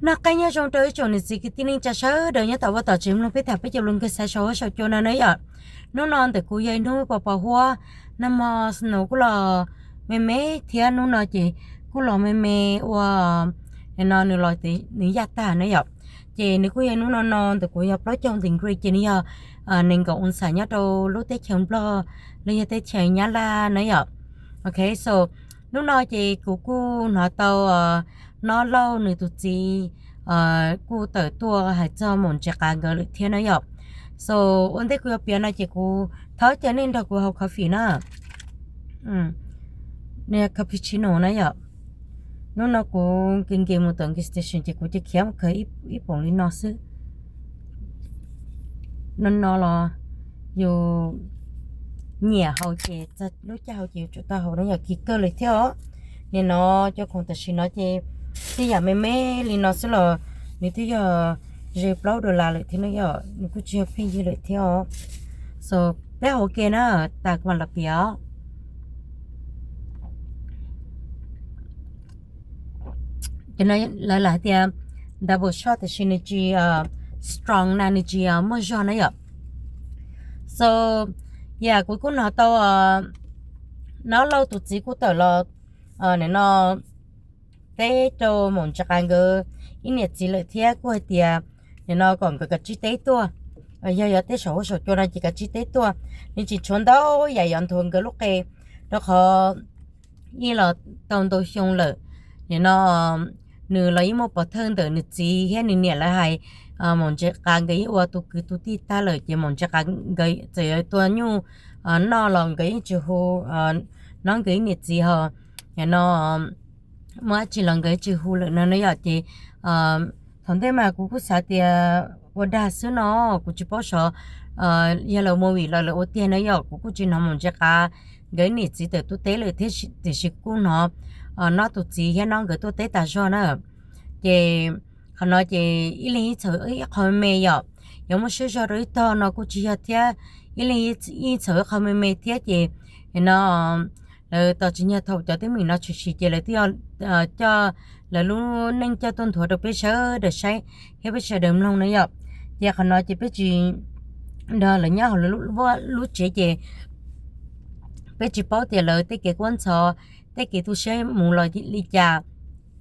Noj qab nyob zoo rau ib tsoom niam txiv kwv tij neej tsa sawv daws nyob tom vaj tom tsev mloog peb tham peb caug lus nkawg xaiv saum huab saum cua no na yom. Hnub no ntawm kuv yog ib hnub pos pos huab, nag hmo snow kuj los me me thiab hnub no ces kuj los me me ua no nws los nws yaj tag na yom. Ces nws kuj yog hnub no no ntawm kuv yog plaub caug degree ces nws yog nees nkaum oo xas nyob rau lub teb chaws Nplog los yog teb chaws Nyab Laj na yom. Ok, so hnub no ces kuv kuj hnov tau Nob Lauj nws tus txiv kuj tawm tuaj hais txog Maum Ntses Qav nkawd lawm thiab na yom. So ua ntej kuv yuav piav no ces kuv thov caw nej nrog kuv haus coffee na, cappuccino na yom. Hnub no kuv nkees nkees mus tom gas station ces kuv cia khiav mus khaws ib poom li no xwb. No no los yus nyiam haus ces txog lub caij haus ces yus tsum tau haus no yom, kis kawg lawm thiab os. Nim no cov khoom tam sim no ces tej yam me me li no xwb los nws twb yog ze plaub dollar lawm thiab no yom, nws kuj tsis yog pheej yig lawm thiab os. So peb haus ke na, tas kuv mam los piav. Ces no lawv lam hais tias double shot tiam sis nws tsis strong na, nws tsis muaj zog na yom. So yam kuv kuj hnov tau Nob Lauj tus txiv kuj tawm los nim no teb rau Maum Ntses Qav nkawd ib niam txiv lawm thiab kuj hais tias nim no kom nkawd kav tsij teb tuaj, yog yog teb saum huab saum cua no ces kav tsij teb tuaj. Nws tseem tshuav ntau yam yuav nthuav nkawd lub qe, rau qhov ib los tau ntau xyoo lawm, nim no nws los yeej muaj pov thawj ntawm nws txiv thiab nws niam lawv hais, Maum Ntses Qav nkawd yeej ua tus kwv tus tij tag lawm ces Maum Ntses Qav nkawd txawm yuav tua nyuj noj los nkawd yeej tsis hu, Nob nkawd ib niam txiv ho no muaj dab tsi los nkawd tsis hu lawm no na yom. Ces thaum ntej mas kuv kuj xav tias ua dag xwb no, kuv tsis paub xyov yog lawv movie los lawv ua tiag na yom. Kuv kuj tsis hnov Maum Ntses Qav nkawd niam txiv tawm tuaj teb lawm thiab, tiam sis kuj hnov Nob tus txiv thiab Nob nkawd tuaj teb tas zog na. Ces qhov no ces ib leeg ib txhawm ib qho me me yom, yuav muaj siab zog rau ib tog no kuj tsis yog thiab, ib leeg ib txhawm ib qho me me thiab ces no lawv tos tsis nyog thaum cov teeb meem no tshwm sim ces lawv twb coj lawv lub neej coj tuaj nthuav rau peb sawv daws saib thiab peb sawv daws mloog na yom. Ces qhov no ces peb tsis nrog lawv nyob hauv lub tsev ces peb tsis paub tias lawv tej kev quab ntxhov, tej kev tu siab mus los li cas.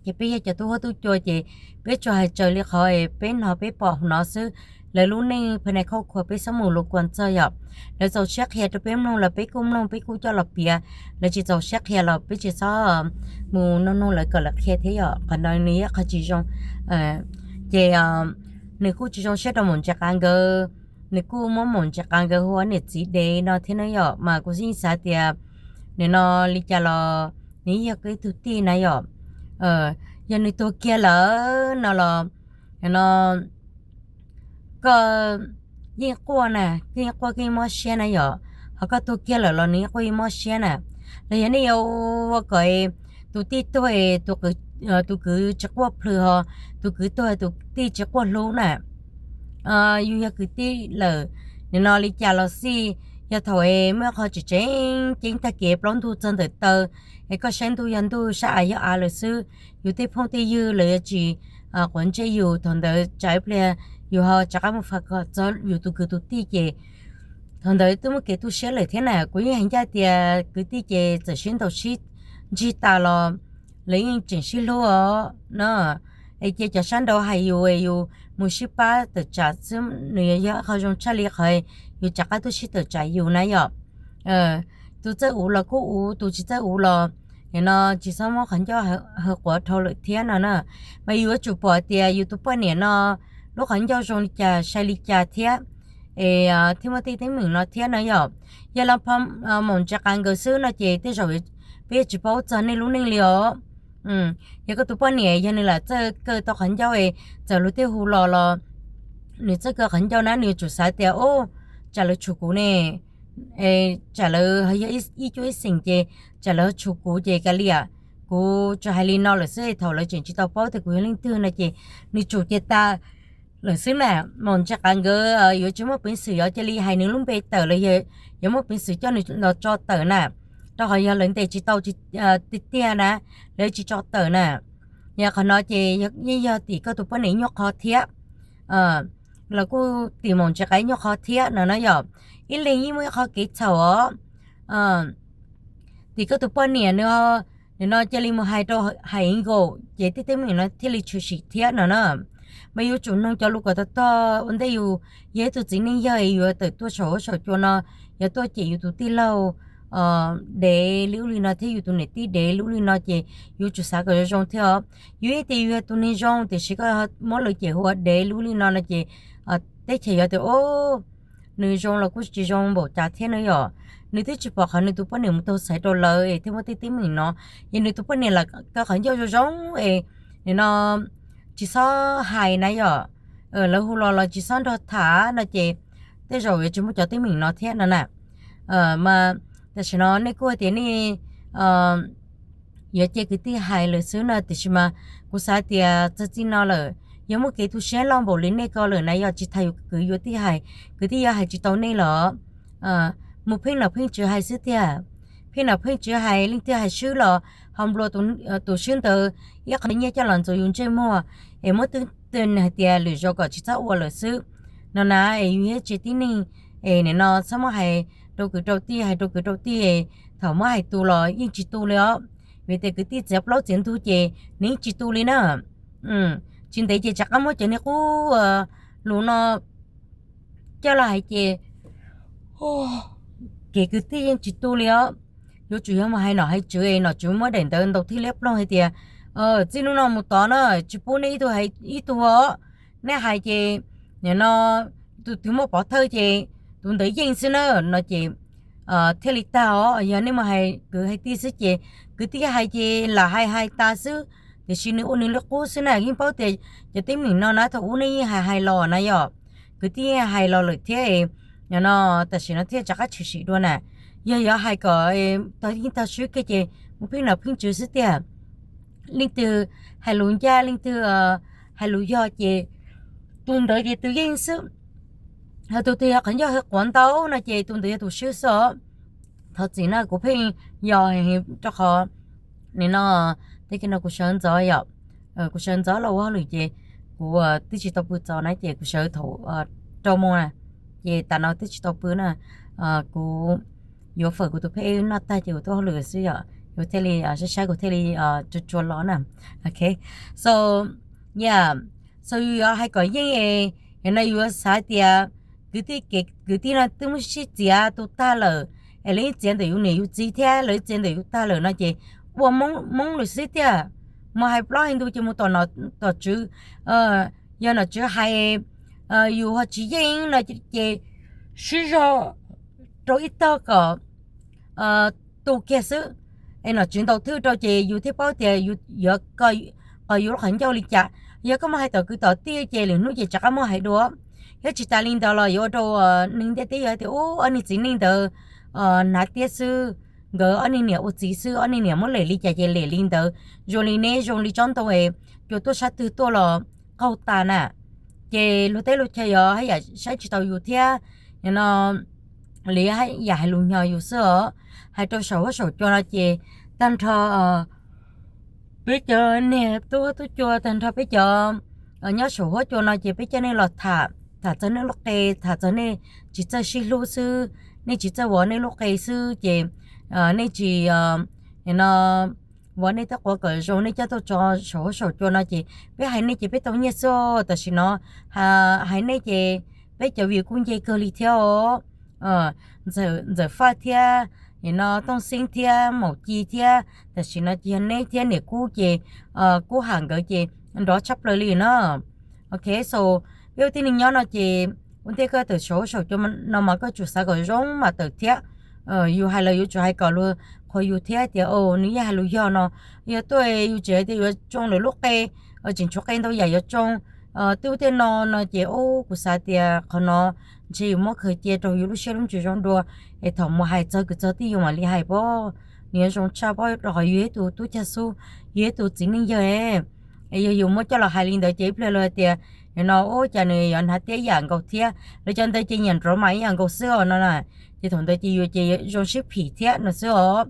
Ces peb yog cov tub huab tub cua ces peb tsuas hais tsawg li qhov peb hnov peb pom no xwb. Lawv lub neej pha ne khauj khuav peb xob mus luag kuas txog yom. Lawv txaus siab qhia rau peb mloog los peb kuj mloog peb kuj coj los piav, lawv tsis txaus siab qhia los peb tsis xob mus nug nug lawv kom lawv qhia thiab yom. Qhov no nws yog qhov tsis zoo. Ces nws kuj tsis zoo siab rau Maum Ntses Qav nkawd, nws kuj muab Maum Ntses Qav nkawd hu ua niam txiv dev no thiab na yom. Mas kuv yeej xav tias nim no li cas los nws yeej yog koj ib tug tij na yom. Yog nws tuag kiag lawm no los no koj yeej quaj na, koj yeej quaj koj yeej mob siab na yom. Ho koj tuag kiag lawm los nws yeej quaj yeej mob siab na. Los yog nej yuav ua kom tus tij tuag, tus kwv tsis quaj plhws ho tus kwv tuag tus tij tsis quaj hlub na. Yus yog kwv tij lawm, nim no li cas los xij, yog thaum muaj qho tseem ceeb ceeb tag kev plaub ntug txog ntawm taw, es koj saib ntuj yog ntuj saib av yog av lawm xwb, yus tej phooj tej ywg lawv yuav tsis quav ntsej yus, thaum ntawd tsam ib pliag yus ho rov qab mus faj kom txog yus tus kwv tus tij ces thaum ntawd twb muaj kev tu siab lawm thiab na. Kuv yeej hais ncaj tias kwv tij ces txawm sib ntaus sib ntsig tas los lawv yeej tseem sib hlub os no. Es cia cov sab nraud hais yus es yus mus sib pab tawm tsam xwb, nws yuav yog qhov zoo tshaj li qhov yus rov qab tuaj sib tawm tsam yus na yom. Tus txawj uv los kuj uv, tus tsis txawj uv los nim no tsis txhob muab qhov ncauj haw quav dhau lawm thiab no na. Mas yus yuav tsum pom tias yus tus poj niam no lub qhov ncauj zoo li cas sai li cas thiab, es thiaj muaj tej teeb meem no thiab no yom. Yog los pho Maum Ntses Qav nkawd xwb no ces tej zaum peb tsis paub txog nej lub neej li os. Yog koj tus poj niam yog nws lam txawj kaw tau qhov ncauj es txawm luag tej hu los los nws txawj kaw qhov ncauj na, nws yuav tsum xav tias, o, tsam lawv tshum kuv ne, tsam lawv yog ib cuab ib xeem ces tsam lawv tshum kuv ces kav liam, kuv tsuas hais li no lawm xwb, thaum lawv tseem tsis tau paub tias kuv yog leej twg no ces nws tsum cia tas lawm xwb na. Maum Ntses Qav nkawd yuav tsis muaj peev xwm yuav cia li hais nws lub npe tawm los yog yuav muaj peev xwm coj nws los tso tawm na, rau qhov yog lawv ntes tsis tau tiag tiag na, lawv tsis tso tawm na. Yog qhov no ces yeej yog tim koj tus poj niam nyuaj qhov thiab, los kuj tim maum ntsis qai nyuaj qhov thiab no na yom. Ib leeg yeej muaj ib qhov kev txhaum os. Tim koj tus poj niam nws, nim no cia li mus hais rau hais nkaum ces tej teeb meem no thiaj li tshwm sim thiab no na. Mas yuav tsum mloog cov lus kom tag tog ua ntej yus yog ib tug txiv neej yawg yuav tawm tuaj saum huab saum cua no, yuav tuaj cem yus tus tij laug dev li ub li no thiab yus tus niam tij dev li ub li no ces yuav tsum xav kom zoo zoo thiab os. Yus yeej tias yus yog tus neeg zoo tiam sis koj muab lawv cem hu ua dev li ub li no no ces teb chaws yuav tias o, nws zoo los kuj tsis zoo npaum cas thiab na yom. Nws twb tsis pom qhov nws tus poj niam mus taug xaiv rau lawv es thiaj muaj tej teeb meem no. Yog nws tus poj niam lam kaw qhov ncauj zoo zoo es nim no tsis txhob hais na yom, lawv hu los los tsis txhob nrog tham no ces tej zaum yuav tsis muaj cov teeb meem no thiab no na. Mas tam sim no nej kuj tias nej yuav cia kwv tij hais lawm xwb na, tiam sis mas kuv xav tias txog txij no lawm, yog muaj kev tu siab loj npaum li nej ko lawm na yog tsis tas yus kwv yuav tij hais, kwv tij yuav hais tsis tau nej los mus pheej nom pheej tswv hais xwb tiag. Pheej nom pheej tswv hais, leej twg hais swb los ho nplua tus swb ntawd ib qho nyiaj coj los ntxuav yus ntsej muag es muab twb hais tias lwm zaus kom tsis txhob ua lawm xwb no na. Es yus yog tsev tib neeg es nim no txhob muab hais rau kwv rau tij, hais rau kwv rau tij es thaum muab hais tu los yeej tsis tu li os. Vim tias kwv tij txiav plaub txiav ntug ces nws yeej tsis tu li na. Tsis ntev ces rov qab muab cov niag qub lus no coj los hais ces kev kwv tij yeej tsis tu li os. Yuav tsum yog mus hais nom hais tswv es nom tswv muab daim ntawv ntaus thij liab ploog hais tias txij hnub no mus tod na tsis pub nej ib tug hais ib tug os. Nej hais ces nim no tus twg muaj pov thawj ces tus ntawd yeej xwb na no ces thiaj li tag os. Yog nej mus hais kwv hais tij xwb ces kwv tij hais ces lam hais hais tas xwb, tiam sis nws ua nws li qub xwb na. Yeej paub tias cov teeb meem no na thaum ub nej yeej hais hais los na yom, kwv tij yeej hais los lawm thiab no, tam sim no thiaj rov qab tshwm sim dua na. Yog yuav hais kom tag yeej tag swb kiag ces mus pheej nom pheej tswv xwb tiag. Leej twg hais lus ncaj, leej twg hais lus yog ces tus ntawd ces tus yeej xwb. Ho tus twg yog qhov ncauj ha quav ntau no ces tus ntawd yog tus swb xwb os. Thov txim na kuv pheej yos rau qhov nim no tej kiv no kuv sawv ntxov yom, kuv sawv ntxov los ua hauj lwm ces kuv twb tsis tau pw txog na ces kuv sawv thaum rau moos na, ces tas no twb tsis tau pw na. Kuv yuav fawm kuv tus pheb noj tag ces kuv tuaj hauj lwm xwb yom, kuv thiaj li saib saib kuv thiaj li tsuag tsuag los na. Ok, so yeah, so yus yuav hais kom yeej es no yus yuav xav tias kwv tij kev kwv tij no twb muab sib txiav tu tag lawm, es lawv yeej txiav ntawm yus niam yus txiv thiab lawv yeej txiav ntawm yus tag lawm no ces ua hmoov lawm xwb tiag. Mus hais plaub hais ntug ces mus tom nom tom tswv, yog nom tswv hais yus ho tsis yeej no ces sib zog rau ib tog kom tu kiag xwb, es nom tswv ntaus thwj rau ces yus thiaj paub tias yus yuav qos yus lub qhov ncauj li cas. Yog koj muab hais tom kwv tom tij ces lwm hnub ces rov qab muab hais dua. Thiab tsis tas li ntawd los yuav ua rau neeg ntiaj teb yuav tias ub, ob niag txiv neej ntawd hnav tiab xwb, nkawd ob niag niam ua txiv xwb, ob niag niam muab lem li cas ces lem li ntawd, zoo li neb zoo li tsob ntoo es cua tuaj sab twg tuaj los qaug tas na. Ces luag teb luag chaw yuav haj yam saib tsis taus yus thiab no, li haj yam hais lus nyog yus xwb os. Hais rau saum huab saum cua no ces tag nrho peb cov niag tub huab tub cua tag nrho peb cov nyob saum huab cua no ces peb coj nej los tham, tham txog nej lub qe, tham txog nej tsis txawj sib hlub xwb, nej tsis txawj vov nej lub qe xwb ces nej tsis no vov nej tej quav kom zoo nej coj tuaj tso saum huab saum cua no ces peb hais nej ces peb tau nyiaj xwb. Tam sim no hais nej ces peb cov view kuj nce kawg li thiab os. Ntxawm Faj thiab nim no Tooj Xeeb thiab Maum Ci thiab tam sim no ces yog neb thiab niam Kub ces Kub Ham nkawd ces nrov tshaj plaws li na. Ok, so peb ua tib neeg nyob no ces ua ntej koj tawm saum huab saum cua no mas koj tsum xav kom zoo mas tawm thiab. Yus hais los yuav tsum hais kom luag qhuas yus thiab tias nws yeej hais lus yog no. Yog tuaj yus tseem hais tias yuav tsoo lawm lub qe, tseem tshuav qe ntau yam yuav tsoo twb ua tej no no ces kuv xav tias qhov no ntshe yus muab khaws cia rau yus lub siab lub ntsws zoo dua, es thaum mus hais txog kwv txog tij yus mam li hais pob. Nws yuav zoo tshaj pob rau qhov yus yog ib tug tub cag xub, yus yog ib tug txiv neej yawg. Yog yus muab coj los hais li ntawd ces ib pliag luag hais tias nim no ub cas nws yuav hnav tiab yam nkaus thiab, lawv cov ntawd ces nyiam nrov mas ib yam nkaus xwb os no na. Ces thaum ntawd ces yus ces zoo sib phim thiab no xwb os.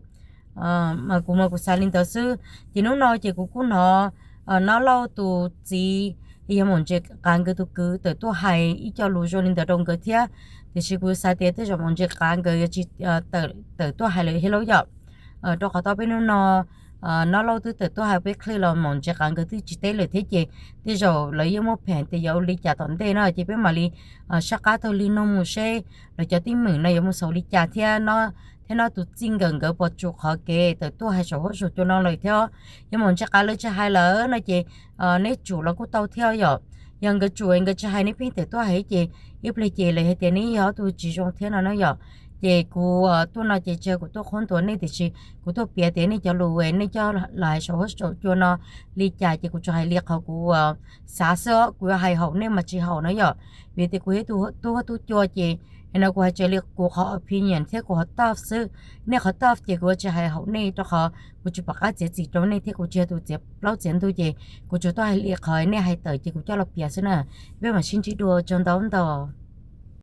Mas kuv mas kuv xav li ntawd xwb. Ces hnub no ces kuv kuj hnov Nob Lauj tus txiv yog Maum Ntses Qav nkawd tus kwv tawm tuaj hais ib co lus zoo li ntawd rau nkawd thiab. Tiam sis kuv xav tias tej zaum Maum Ntses Qav nkawd yuav tsis tawm tuaj hais lawm thiab lauj yom. Rau qhov tau peb hnub no Nob Lauj twb tawm tuaj hais peb clip los Maum Ntses Qav nkawd twb tsis teb lawm thiab ces tej zaum lawv yeej muaj pheem tias yuav ua li cas tom ntej no ces peb mam li sab qab taug li no mus seb lawv cov teeb meem no yuav mus xaus li cas thiab no, thiab no tus txij nkawm nkawd puas tsum qhov kev tawm tuaj hais saum huab saum cua no lawm thiab. Yog Maum Ntses Qav lawv tsis hais lawm no ces neb tsum los kuj tau thiab yom. Yog nkawd tsum nkawd tsis hais neb pheej tawm tuaj hais ces ib pliag ces lawv hais tias neb yog ob tug tsis zoo thiab no na yom. Ces kuv tuaj no ces tsis yog kuv tuaj qhuab ntuas nej tiam sis kuv tuaj piav tias nej cov lus nej coj los hais saum huab saum cua no li cas ces kuv tsuas hais li qhov kuv xav xwb, kuv yuav hais haum nej mas tsis haum na yom. Vim tias kuv yog ib tug tub huab tub cua ces no kuv hais raws li kuv qhov opinion thiab kuv qhov thought xwb. Nej qhov thought ces kuv yuav tsis hais haum nej rau qhov kuv tsis pom qab txiav txim rau nej thiab kuv tsis yog tus txiav plaub txiav ntug ces kuv tsuas tuaj hais li qhov nej hais tawm ces kuv coj los piav xwb na. Peb mam sib ntsib dua, tsaug ntau ntau.